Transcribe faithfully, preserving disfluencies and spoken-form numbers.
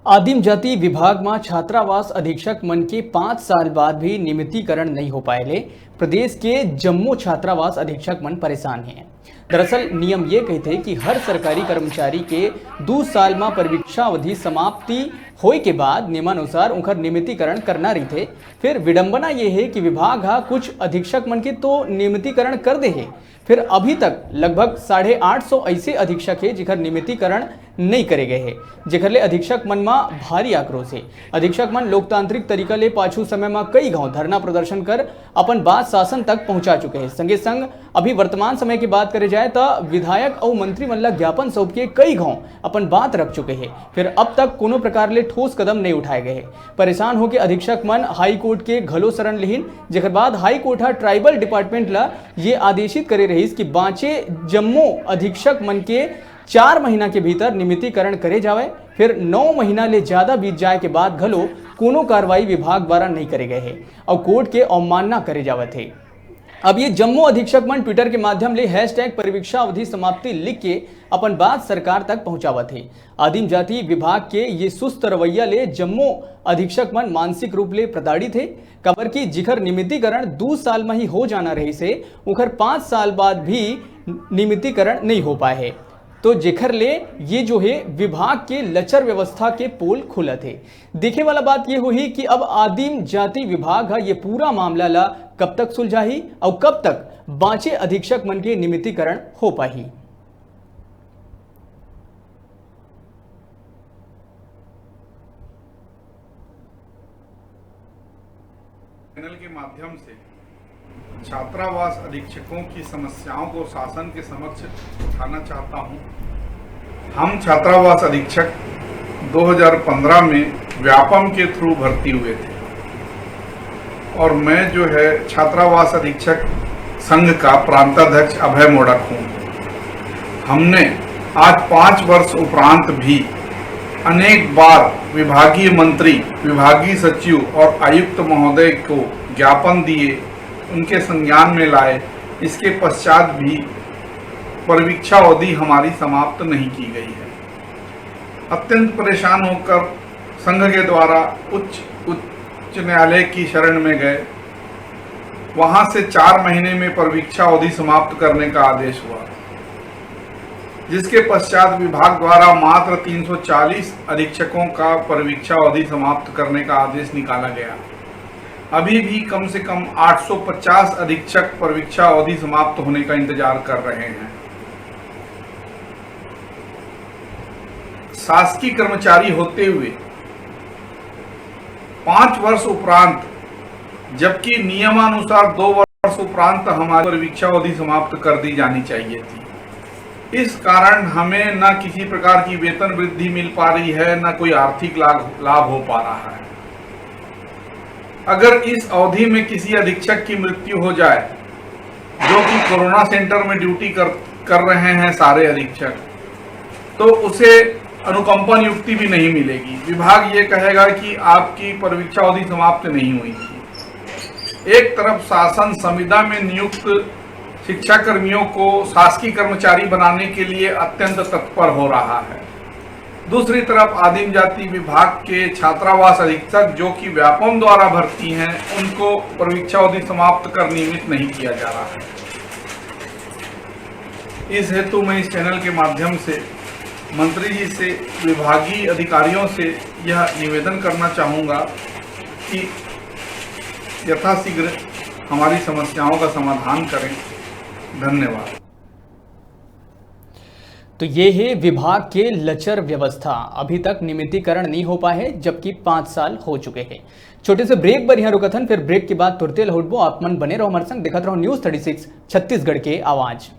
आदिम जाति विभाग म छात्रावास अधीक्षक मन के पाँच साल बाद भी नियमितीकरण नइ हो पाए ले प्रदेश के जम्मो छात्रावास अधीक्षक मन परेशान हे। दरअसल नियम ये कहिथे कि हर सरकारी कर्मचारी के दू साल म परीक्षा अवधि समाप्ति होए के बाद नियमानुसार उनकर नियमितीकरण करना रहिथे। फिर विडंबना ये हे कि विभाग ह कुछ अधीक्षक मन के तो नियमितीकरण कर दे हे, फिर अभी तक लगभग साढ़े आठ सौ ऐसे अधीक्षक हे जिखर नियमितीकरण नइ करे गए हे, जेखर ले अधीक्षक मन म भारी आक्रोश हे। अधीक्षक मन लोकतांत्रिक तरीका ले पाछू समय म कई घाव धरना प्रदर्शन कर अपन बात शासन तक पहुंचा चुके हे। संगे संग अभी वर्तमान समय की बात करे जाए त विधायक अउ मंत्री मन ल ज्ञापन सौंप के कई घाव अपन बात रख चुके हे, फिर अब तक कोनो प्रकार ले ठोस कदम नइ उठाए गए हे। परेशान होके अधीक्षक मन हाई कोर्ट के घलो शरण लिहिन, जेकर बाद हाई कोर्ट ह ट्राइबल डिपार्टमेंट ल ये आदेशित करे रहिस कि बांचे जम्मो अधीक्षक मन के चार महीना के भीतर नियमितीकरण करे जावय। फिर नौ महीना ले ज्यादा बीत जाए के बाद घलो कोनो कार्रवाई विभाग द्वारा नइ करे गए हे अउ कोर्ट के अवमानना करे जावत हे। अब ये जम्मो अधीक्षक मन ट्विटर के माध्यम ले हैशटैग परीक्षा अवधि समाप्ति लिख के अपन बात सरकार तक पहुंचावत हे। आदिम जाति विभाग के ये सुस्त रवैया ले जम्मो अधीक्षक मन मानसिक रूप ले प्रताड़ित हे, काबर कि जिखर नियमितीकरण दू साल म ही हो जाना रहिस हे, उखर पाँच साल बाद भी नियमितीकरण नइ हो पाए हे। तो जेखर ले ये जो हे विभाग के लचर व्यवस्था के पोल खुलत हे। देखे वाला बात ये होही कि अब आदिम जाति विभाग ह ये पूरा मामला ला कब तक सुलझाही अउ कब तक बांचे अधीक्षक मन के नियमितीकरण हो पाही। चैनल के माध्यम से छात्रावास अधीक्षकों की समस्याओं को शासन के समक्ष उठाना चाहता हूं। हम छात्रावास अधीक्षक दो हज़ार पन्द्रह में व्यापम के through भर्ती हुए थे और मैं जो है छात्रावास अधीक्षक संघ का प्रांताध्यक्ष अभय मोड़क हूं। हमने आज पाँच वर्ष उपरांत भी अनेक बार विभागीय मंत्री, विभागीय सचिव और आयुक्त महोदय को ज्ञापन दिए, उनके संज्ञान में लाए। इसके पश्चात भी परीक्षा अवधि हमारी समाप्त नहीं की गई है। अत्यंत परेशान होकर संघ के द्वारा उच्च उच्च न्यायालय की शरण में गए। वहां से चार महीने में परीक्षा अवधि समाप्त करने का आदेश हुआ, जिसके पश्चात विभाग द्वारा मात्र तीन सौ चालीस अधीक्षकों का परीक्षा अवधि समाप्त करने का आदेश निकाला गया। अभी भी कम से कम आठ सौ पचास अधीक्षक परीक्षा अवधि समाप्त होने का इंतजार कर रहे हैं। शासकीय कर्मचारी होते हुए पाँच वर्ष उपरांत, जबकि नियमानुसार दो वर्ष उपरांत हमारी परीक्षा अवधि समाप्त कर दी जानी चाहिए थी। इस कारण हमें न किसी प्रकार की वेतन वृद्धि मिल पा रही है, न कोई आर्थिक लाभ लाभ हो पा रहा है। अगर इस अवधि में किसी अधीक्षक की मृत्यु हो जाए, जो कि कोरोना सेंटर में ड्यूटी कर कर रहे हैं सारे अधीक्षक, तो उसे अनुकंपा नियुक्ति भी नहीं मिलेगी। विभाग ये कहेगा कि आपकी परीक्षा अवधि समाप्त नहीं हुई थी। एक तरफ शासन संविदा में नियुक्त शिक्षाकर्मियों को शासकीय कर्मचारी बनाने के लिए अत्यंत तत्पर हो रहा है, दूसरी तरफ आदिम जाति विभाग के छात्रावास अधीक्षक, जो कि व्यापम द्वारा भर्ती हैं, उनको परीक्षा अवधि समाप्त कर नियमित नहीं किया जा रहा है। इस हेतु मैं इस चैनल के माध्यम से मंत्री जी से, विभागीय अधिकारियों से यह निवेदन करना चाहूँगा कि यथाशीघ्र हमारी समस्याओं का समाधान करें। धन्यवाद। तो ये हे विभाग के लचर व्यवस्था, अभी तक नियमितीकरण नहीं हो पाए हे, जबकि पाँच साल हो चुके हे। छोटे से ब्रेक बर यहाँ रुकथन, फिर ब्रेक के बाद तुरते लौटबो। आप मन बने रहो हमारे संग, देखत रहो News Thirty Six छत्तीसगढ़ के आवाज़।